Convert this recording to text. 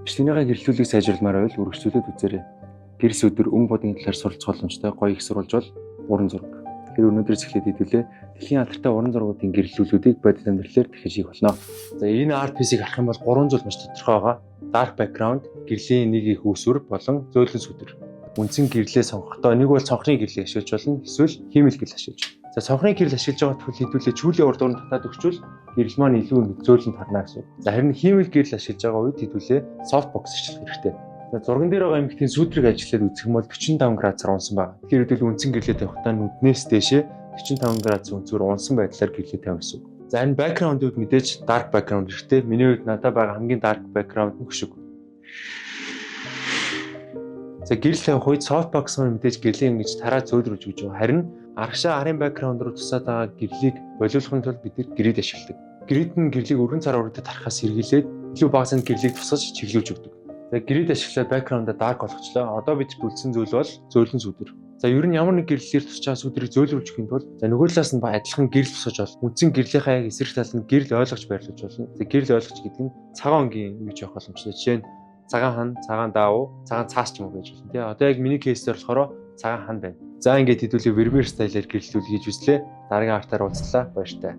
Бичлэгнийхээ гэрлэлтийг сайжруулмаар байвал үргэлжлүүлээд үзээрэй. Гэрэл сүүдэр өнгө будгийн талаар суралцах боломжтой гоё их сурвалж бол уран зураг. Тэгэхээр өнөөдрөөс эхлээд хэдүүлээ дэлхийн алдартай уран зургуудын гэрлэлтүүдийг бодит амьдралаар дахиж хийх болно. За, энэ art piece-ийг харах юм бол гурван зүйл маш тодорхой байгаа. Dark background, гэрлийн нэг их үүсвэр болон зөөлөн сүүдэр. Үндсэн гэрлээ сонгохдоо нэг бол цонхны гэрлийг ашиглаж болно, эсвэл хиймэл гэрэл ашиглаж байна. За, цонхны гэрэл ашиглаж байгаа тул хэдүүлээ чүүлийн урд уран татаад өгчвөл гэрэл маань илүү ингэ зөөлөн тарна гэсэн. За, харин хиймэл гэрэл ашиглаж байгаа үед хэдүүлээ soft box ашиглах хэрэгтэй. За, зурган дээр байгаа эмэгтэйн сүүдрийг ажиллаад үзэх юм бол 45 градусаар унсан байна. Тэгэхээр хэдүүл үндсэн гэрлээ тавихтаа нүднээс дээшээ 45 градус өнцгөр унсан байдлаар гэрлээ тавина гэсэн үг. За, энэ background-ууд мэдээж dark background хэрэгтэй. Миний хувьд надад байгаа хамгийн dark background нь хөшиг. За, гэрэл тавих үед softbox маань мэдээж гэрлийн ингэж тараа зөөлрүүлж өгч байгаа. Харин арагшаа арын background руу тусаад байгаа гэрлийг болиулахын тулд бид нар grid ашигладаг. Grid нь гэрлийг өргөн цар урагтад тарахаас сэргийлээд илүү бага занд гэрлийг тусгаж чиглүүлж өгдөг. За, grid ашиглаад background-а dark болгочлоо. Одоо бид үлдсэн зүйл бол зөөлөн сүүдэр. За, ер нь ямар нэг гэрлэлээр тусч байгаа сүүдрийг зөөлрүүлж өгөхийн тулд, за, нөгөө талаас нь адилхан гэрэл тусгаж болно. Үндсэн гэрлийнхаа яг эсрэг тал нь гэрэл ойлгож байрлуулж болно. За, гэрэл ойлгож гэдэг нь цагаан өнгийн юу ч явах боломжтой. Жишээ нь цагаан хан, цагаан даав, цагаан цаас ч юм уу байж болно, тий. Одоо яг миний case дээр болохоор цагаан хан байна. За, ингээд хэдүүлээ Vermeer style-аар гэрлэлтүүл хийж үзлээ. Дараагийн art-аар уулзлаа. Баяртай.